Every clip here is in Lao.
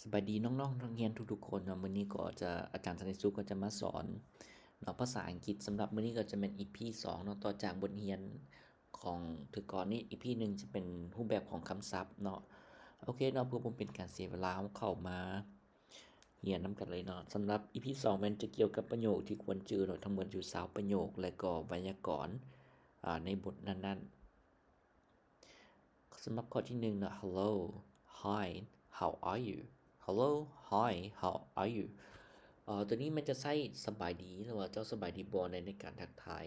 ສະບາຍດີນ້ອງໆນັກຮຽນທຸກໆຄົນເນາະ. ມື້ນີ້ກໍຈະ ອາຈານສັນຕິສຸກກໍຈະມາສອນເນາະ ພາສາອັງກິດ. ສຳລັບມື້ນີ້ກໍຈະແມ່ນອີພີສອງເນາະ ຕໍ່ຈາກບົດຮຽນຂອງເທື່ອກ່ອນນີ້. ອີພີໜຶ່ງຈະເປັນຮູບແບບຂອງຄຳສັບເນາະ. ໂອເຄເນາະ, ເພື່ອບໍ່ເປັນການເສຍເວລາ ເຮົາເຂົ້າມາຮຽນນຳກັນເລີຍເນາະ. ສຳລັບອີພີສອງແມ່ນຈະກ່ຽວກັບປະໂຫຍກທີ່ຄວນຈື່ເນາະ, ທັງໝົດຢູ່ຊາວປະໂຫຍກ ແລະກໍໄວຍາກອນ ອາ ໃນບົດນັ້ນໆ. ສຳລັບຂໍ້ທີໜຶ່ງເນາະ Hello, Hi, How are you? Hello, Hi, How are you? ເອີ ຕົວນີ້ແມ່ນຈະໃຊ້ສະບາຍດີ ຫຼືວ່າເຈົ້າສະບາຍດີບໍ່ ໃນ ໃນການທັກທາຍ.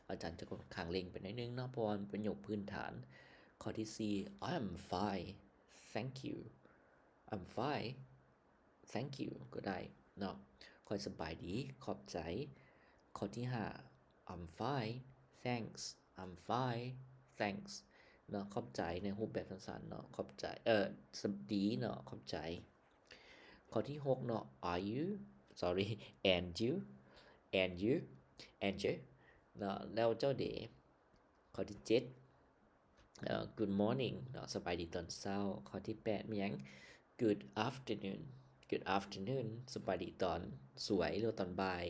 ອາຈານຈະຂ້ອນຂ້າງເລັ່ງໄປໜ້ອຍໜຶ່ງເນາະ ເພາະວ່າມັນເປັນປະໂຫຍກພື້ນຖານ. ຂໍ້ທີສີ່ I'm fine, thank you. I'm fine, thank you ກໍໄດ້ເນາະ, ຂ້ອຍສະບາຍດີ ຂອບໃຈ. ຂໍ້ທີຫ້າ I'm fine, thanks. I'm fine, thanks ເນາະ, ຂອບໃຈໃນຮູບແບບສັ້ນໆເນາະ, ຂອບໃຈ ເອີ ສະ ດີເນາະ, ຂອບໃຈ. ຂໍ້ທີຫົກເນາະ Are you? Sorry, and you? And you? And you? ເນາະ, ແລ້ວເຈົ້າເດ? ຂໍ້ທີເຈັດ ເອີ Good morning ເນາະ, ສະບາຍດີຕອນເຊົ້າ. ຂໍ້ທີແປດແມ່ນຫຍັງ? Good afternoon. Good afternoon ສະບາຍດີຕອນສວຍ ຫຼືວ່າຕອນບ່າຍ.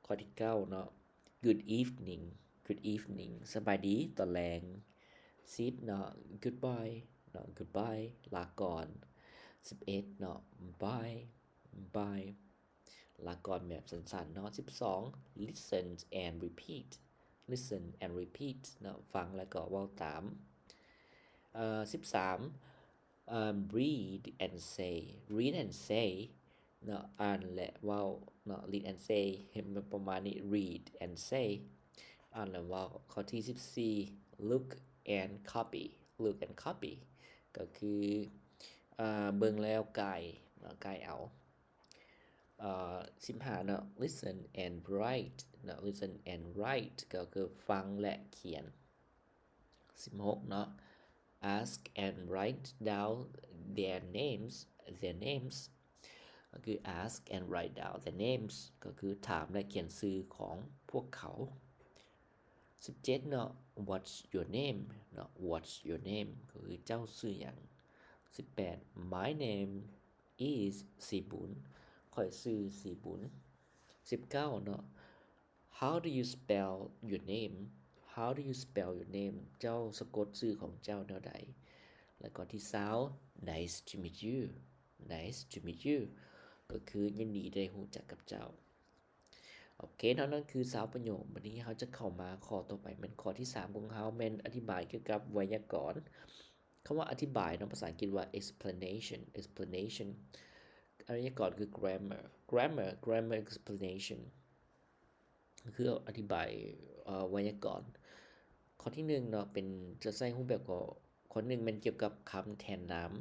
ຂໍ້ທີເກົ້າເນາະ Good evening. Good evening ສະບາຍດີຕອນແລງ. ສິບເນາະ Goodbye ເນາະ, Goodbye ລາກ່ອນ. ສິບເອັດເນາະ Bye. Bye ລາກ່ອນແບບສັ້ນໆເນາະ. ສິບສອງ Listen and repeat. Listen and repeat ເນາະ, ຟັງແລ້ວກໍເວົ້າຕາມ. ເອີ ສິບສາມ ເອີ Read and say. Read and say ເນາະ, ອ່ານແລະເວົ້າເນາະ, Read and say ເຫັນປະມານນີ້ Read and say ອ່ານແລະເວົ້າ. ຂໍ້ທີສິບສີ່ Look and copy. Look and copy ກໍຄື ເອີ ເບິ່ງແລ້ວກ່າຍເນາະ, ກ່າຍເອົາ. ເອີ ສິບຫ້າເນາະ Listen and write ເນາະ, Listen and write ກໍຄືຟັງ ແລະ ຂຽນ. ສິບຫົກເນາະ Ask and write down their names. Their names ກໍຄື ask and write down their names ກໍຄືຖາມ ແລະ ຂຽນຊື່ຂອງພວກເຂົາ. ສິບເຈັດເນາະ What's your name? ເນາະ What's your name? ກໍຄືເຈົ້າຊື່ຫຍັງ? ສິບແປດ My name is ສີບຸນ. ຂ້ອຍຊື່ສີບຸນ. ສິບເກົ້າເນາະ How do you spell your name? How do you spell your name? ເຈົ້າສະກົດຊື່ຂອງເຈົ້າແນວໃດ? ແລະ ຂໍ້ທີຊາວ Nice to meet you. Nice to meet you ກໍຄືຍິນດີໄດ້ຮູ້ຈັກກັບເຈົ້າ. ໂອເຄເນາະ, ນັ້ນຄືຊາວປະໂຫຍກ. ບັດນີ້ເຮົາຈະເຂົ້າມາຂໍ້ຕໍ່ໄປ ແມ່ນຂໍ້ທີສາມຂອງເຮົາ ແມ່ນອະທິບາຍກ່ຽວກັບໄວຍາກອນ. ຄຳວ່າອະທິບາຍເນາະ ພາສາອັງກິດວ່າ explanation. Explanation ໄວຍາກອນຄື grammar. Grammar, grammar explanation ຄືອະທິບາຍ ເອີ ໄວຍາກອນ. ຂໍ້ທີໜຶ່ງເນາະ ເປັນ ຈະໃຊ້ຮູບແບບ ຂໍ້ ຂໍ້ໜຶ່ງແມ່ນກ່ຽວກັບຄຳແທນນາມ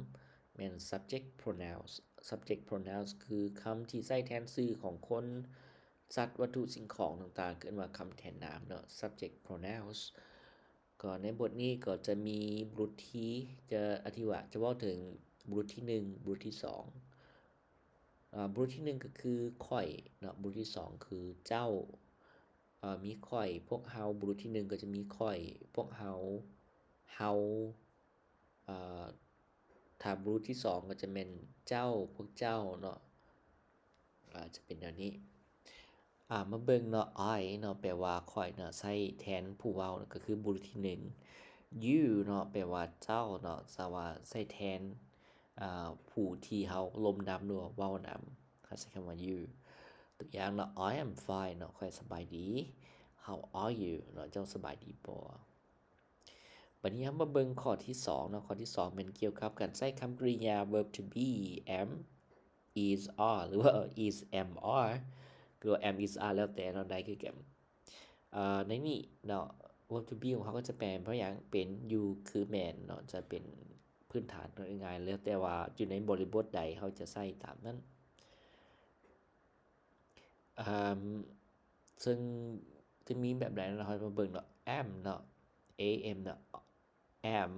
ແມ່ນ subject pronouns. Subject pronouns ຄືຄຳທີ່ໃຊ້ແທນຊື່ຂອງຄົນ, ສັດ, ວັດຖຸ, ສິ່ງຂອງຕ່າງໆ ເອີ້ນວ່າຄຳແທນນາມເນາະ subject pronouns. ກໍໃນບົດນີ້ກໍຈະມີບຸລຸດທີ ຈະອະທິບາຍ ຈະເວົ້າເຖິງບຸລຸດທີໜຶ່ງ ບຸລຸດທີສອງ. ອາ ບຸລຸດທີໜຶ່ງກໍຄືຂ້ອຍເນາະ, ບຸລຸດທີສອງຄືເຈົ້າ. ອາ ມີຂ້ອຍ, ພວກເຮົາ. ບຸລຸດທີໜຶ່ງກໍຈະມີຂ້ອຍ, ພວກເຮົາ, ເຮົາ. ອາ ຖ້າບຸລຸດທີສອງກໍຈະແມ່ນເຈົ້າ, ພວກເຈົ້າເນາະ. ອາ ຈະເປັນແນວນີ້. ອາ ມາເບິ່ງເນາະ, I ເນາະ ແປວ່າຂ້ອຍເນາະ, ໃຊ້ແທນຜູ້ເວົ້າເນາະ ກໍຄືບຸລຸດທີໜຶ່ງ. You ເນາະ ແປວ່າເຈົ້າເນາະ, ແຕ່ວ່າໃຊ້ແທນ ອາ ຜູ້ທີ່ເຮົາລົມນຳ ຫຼືວ່າເວົ້ານຳ, ເຮົາໃຊ້ຄຳວ່າ you. ຕົວຢ່າງເນາະ, I am fine ເນາະ, ຂ້ອຍສະບາຍດີ. How are you ເນາະ, ເຈົ້າສະບາຍດີບໍ່? ບັດນີ້ເຮົາມາເບິ່ງຂໍ້ທີສອງເນາະ. ຂໍ້ທີສອງແມ່ນກ່ຽວກັບການໃຊ້ຄຳກະລິຍາ verb to be, am, is, are ຫຼືວ່າ is, am, are ຫຼືວ່າ am, is, are ແລ້ວແຕ່ເນາະ, ໄດ້ຄືກັນ. ເອີ ໃນນີ້ເນາະ verb to be ຂອງເຮົາກໍຈະແປເປັນຫຍັງ? ເປັນ ຢູ່ ຄື ແມ່ນເນາະ, ຈະເປັນພື້ນຖານງ່າຍໆ ແລ້ວແຕ່ວ່າຢູ່ໃນບໍລິບົດໃດເຮົາຈະໃຊ້ຕາມນັ້ນ. ເຊິ່ງຈະມີແບບໃດເນາະ, ເຮົາມາເບິ່ງເນາະ, am ເນາະ, am ເນາະ, am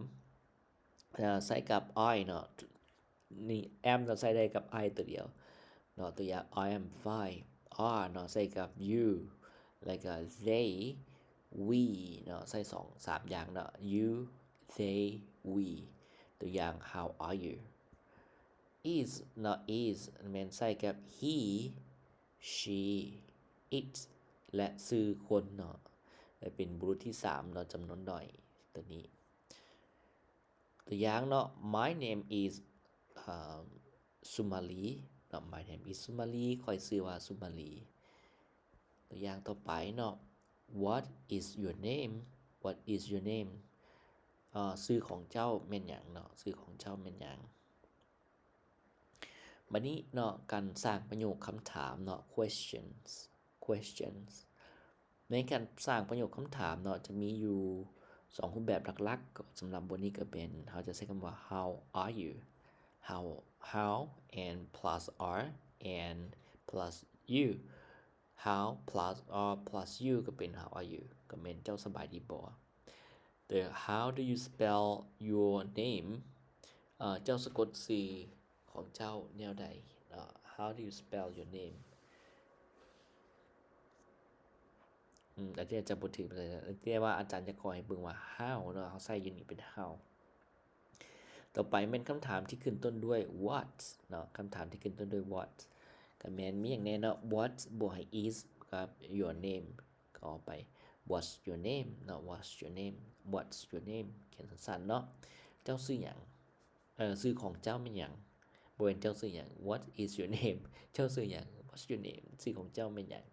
ເອີ ໃຊ້ກັບ I ເນາະ. ນີ້ am ເນາະ ໃຊ້ໄດ້ກັບ I ຕົວດຽວເນາະ. ຕົວຢ່າງ I am fine. Are ເນາະ ໃຊ້ກັບ you ແລ້ວກໍ they, we ເນາະ ໃຊ້ສອງສາມຢ່າງເນາະ, you, they, we. ຕົວຢ່າງ How are you? is ເນາະ is ແມ່ນໃຊ້ກັບ he, she, it ແລະ ຊື່ຄົນເນາະ ແລະ ເປັນບຸລຸດທີສາມເນາະ ຈຳນວນໜ້ອຍ ຕົວນີ້ ຕົວຢ່າງເນາະ My name is ເອີ່ມ Sumali ເນາະ My name is Sumali ຂ້ອຍຊື່ວ່າ Sumali ຕົວຢ່າງຕໍ່ໄປເນາະ What is your name? What is your name? ເອີ່ ຊື່ຂອງເຈົ້າແມ່ນຫຍັງເນາະ ຊື່ຂອງເຈົ້າແມ່ນຫຍັງ? ບັດນີ້ເນາະ ການສ້າງປະໂຫຍກຄຳຖາມເນາະ questions questions ໃນການສ້າງປະໂຫຍກຄຳຖາມເນາະ ຈະມີຢູ່ສອງຮູບແບບຫຼັກໆ ສຳລັບບົດນີ້ກໍເປັນ ເຮົາຈະໃຊ້ຄຳວ່າ How are you? How how and plus are and plus you How plus are plus you ກໍເປັນ How are you? ກໍແມ່ນເຈົ້າສະບາຍດີບໍ່? ແຕ່ How do you spell your name? ເອີ່ ເຈົ້າສະກົດຊື່ຂອງເຈົ້າແນວໃດເນາະ? How do you spell your name? ອືມ ອາຈານຈະບໍ່ຖືກປານໃດ ແຕ່ວ່າອາຈານຈະຂໍໃຫ້ເບິ່ງວ່າ How ເນາະ ເຮົາໃຊ້ຢູ່ນີ້ເປັນ How. ຕໍ່ໄປແມ່ນຄຳຖາມທີ່ຂຶ້ນຕົ້ນດ້ວຍ what ເນາະ ຄຳຖາມທີ່ຂຶ້ນຕົ້ນດ້ວຍ what ກໍແມ່ນມີຫຍັງແດ່ເນາະ what ບວກໃຫ້ is ກັບ your name ກໍອອກໄປ What's your name? ເນາະ What's your name? What's your name? ຂຽນສັ້ນໆເນາະ ເຈົ້າຊື່ຫຍັງ? ເອີ ຊື່ຂອງເຈົ້າແມ່ນຫຍັງ? ບໍ່ແມ່ນເຈົ້າຊື່ຫຍັງ What is your name? ເຈົ້າຊື່ຫຍັງ? What's your name? ຊື່ຂອງເຈົ້າແມ່ນຫຍັງ?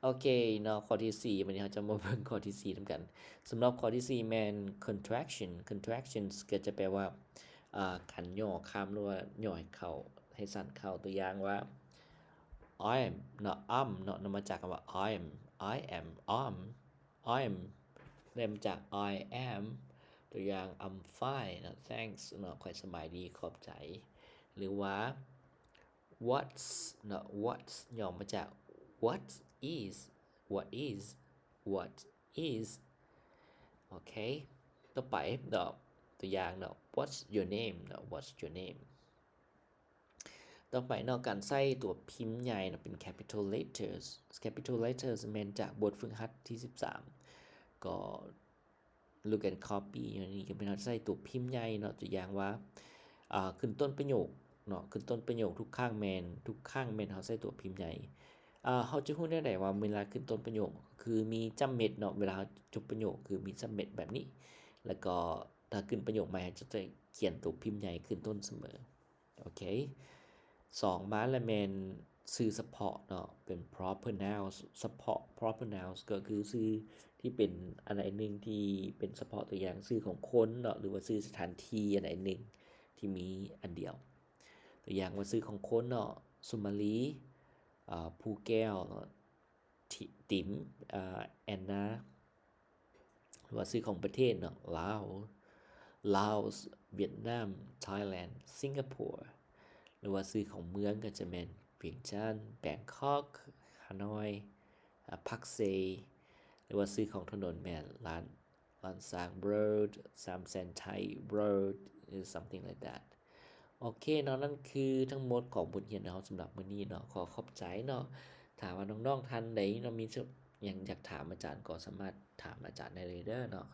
ໂອເຄເນາະ ຂໍ້ທີສີ່ ບາດນີ້ເຮົາຈະມາເບິ່ງຂໍ້ທີສີ່ນຳກັນ. ສຳລັບຂໍ້ທີສີ່ແມ່ນ contraction. Contractions ກໍຈະແປວ່າ ອ່າ ການຫຍໍ້ຄຳ ຫຼືວ່າຫຍໍ້ໃຫ້ເຂົ້າ ໃຫ້ສັ້ນເຂົ້າ. ຕົວຢ່າງວ່າ I'm ເນາະ I'm ເນາະ ນຳມາຈາກຄຳວ່າ I'm I am I'm I'm ໄດ້ມາຈາກ I am. ຕົວຢ່າງ I'm fine ເນາະ thanks ເນາະ ຂ້ອຍສະບາຍດີ ຂອບໃຈ. ຫຼືວ່າ What's ເນາະ What's ຫຍໍ້ມາຈາກ What is What is What is ໂອເຄ ຕໍ່ໄປເນາະ ຕົວຢ່າງເນາະ What's your name? ເນາະ What's your name? ຕໍ່ໄປເນາະ ການໃຊ້ຕົວພິມໃຫຍ່ເນາະ ເປັນ capital letters. Capital letters ແມ່ນຈາກບົດຝຶກຫັດທີສິບສາມ ກໍ Look and copy ຢູ່ນີ້ກໍແມ່ນເຮົາໃຊ້ຕົວພິມໃຫຍ່ເນາະ ຕົວຢ່າງວ່າ ອ່າ ຂຶ້ນຕົ້ນປະໂຫຍກເນາະ ຂຶ້ນຕົ້ນປະໂຫຍກທຸກຄັ້ງແມ່ນ ທຸກຄັ້ງແມ່ນເຮົາໃຊ້ຕົວພິມໃຫຍ່. ອ່າ ເຮົາຈະຮູ້ແນວໃດວ່າເວລາຂຶ້ນຕົ້ນປະໂຫຍກ ຄືມີຈ້ຳເມັດເນາະ ເວລາເຮົາຈົບປະໂຫຍກ ຄືມີຈ້ຳເມັດແບບນີ້ ແລ້ວກໍຖ້າຂຶ້ນປະໂຫຍກໃໝ່ ເຮົາຈະຂຽນຕົວພິມໃຫຍ່ຂຶ້ນຕົ້ນສະເໝີ. ໂອເຄ ສອງມາແລ້ວແມ່ນຊື່ສະເພາະເນາະ ເປັນ proper nouns ສະເພາະ proper nouns ກໍຄືຊື່ທີ່ເປັນອັນໃດໜຶ່ງທີ່ເປັນສະເພາະ ຕົວຢ່າງຊື່ຂອງຄົນເນາະ ຫຼືວ່າຊື່ສະຖານທີ່ອັນໃດໜຶ່ງທີ່ມີອັນດຽວ. ຕົວຢ່າງວ່າຊື່ຂອງຄົນເນາະ ສຸມາລີ ອາ ພູແກ້ວເນາະ ຕິ ຕິມ ອາ ແອນນາ ຫຼືວ່າຊື່ຂອງປະເທດເນາະ ລາວ Laos, Vietnam, Thailand, Singapore ຫຼືວ່າຊື່ຂອງເມືອງກໍຈະແມ່ນ ວຽງຈັນ, ແບງຄອກ, ຮານອຍ, ອາ ພາກເຊ ຫຼືວ່າຊື່ຂອງຖະໜົນແມ່ນ ລ້ານ ລ້ານຊ້າງ Road, Sam Sen Thai Road ຫຼື something like that. ໂອເຄເນາະ ນັ້ນຄືທັງໝົດຂອງບົດຮຽນເຮົາສຳລັບມື້ນີ້ເນາະ ຂໍຂອບໃຈເນາະ. ຖ້າວ່ານ້ອງໆທ່ານໃດເນາະ ມີຫຍັງຢາກຖາມອາຈານ ກໍສາມາດຖາມອາຈານໄດ້ເລີຍເດີເນາະ.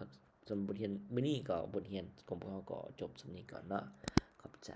ສຳລັບບົດຮຽນມື້ນີ້ກໍ ບົດຮຽນຂອງພວກເຮົາກໍຈົບສ່ຳນີ້ກ່ອນເນາະ. ຂອບໃຈ.